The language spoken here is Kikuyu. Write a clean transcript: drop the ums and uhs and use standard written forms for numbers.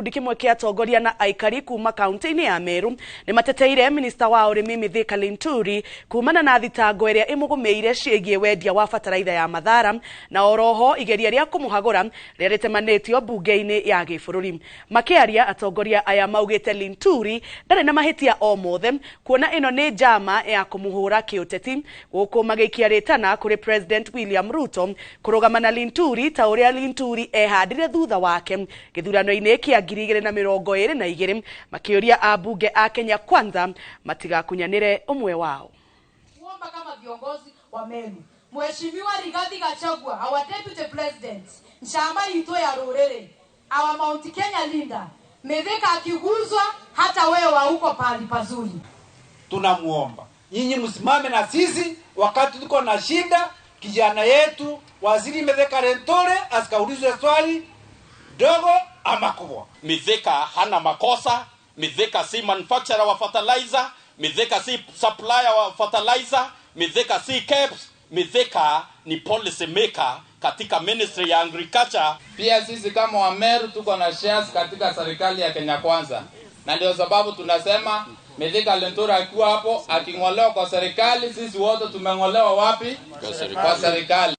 Gĩkundi kĩmwe kĩa atongoria na aikari kuma kaunti-inĩ ya Meru nĩ mateteire minista wa ũrĩmi Mithika Linturi kumana na thitango ĩrĩa ĩmũgũmĩire ciĩgiĩ wendia wa bataraitha ya Mathara na oroho igeria rĩa kũmũhagũra rĩrĩa rĩtemanĩtio mbunge-inĩ ya gĩbũrũri. Makĩaria, atongoria aya maugĩte Linturi ndarĩ na mahĩtia o mothe kuona ĩno nĩ njama ya kũmũhũra kĩũteti, gũkũ magĩikia rĩtana kũrĩ President William Ruto kũrũgama na Linturi ta ũrĩa Linturi ehandire thutha wake gĩthurano-inĩ kĩa 2022, makĩũria ambunge a Kenya Kwanza matigakunyanĩre ũmwe wao. Kuomba kama viongozi wa Meru, Mheshimiwa Rigathi Gachagua, our Deputy President, nshamba ito ya ruriri, our Mount Kenya leader, Mithika akiguzwa, hata wewe hauko pahali pazuri. Tunamuomba nyinyi msimame na sisi wakati tuko na shida. Kijana yetu Waziri Mithika Linturi asikaulizwe swali dogo ama kubwa. Mithika hana makosa. Mithika si manufacturer wa fertilizer. Mithika si supplier wa fertilizer. Mithika si KEBS. Mithika ni policy maker katika Ministry ya Agriculture. Pia sisi kama Wameru tuko na shares katika serikali ya Kenya Kwanza, na ndio sababu tunasema Mithika Linturi akiwa hapo aking'olewa kwa serikali, sisi wote tumeng'olewa wapi? Kwa serikali.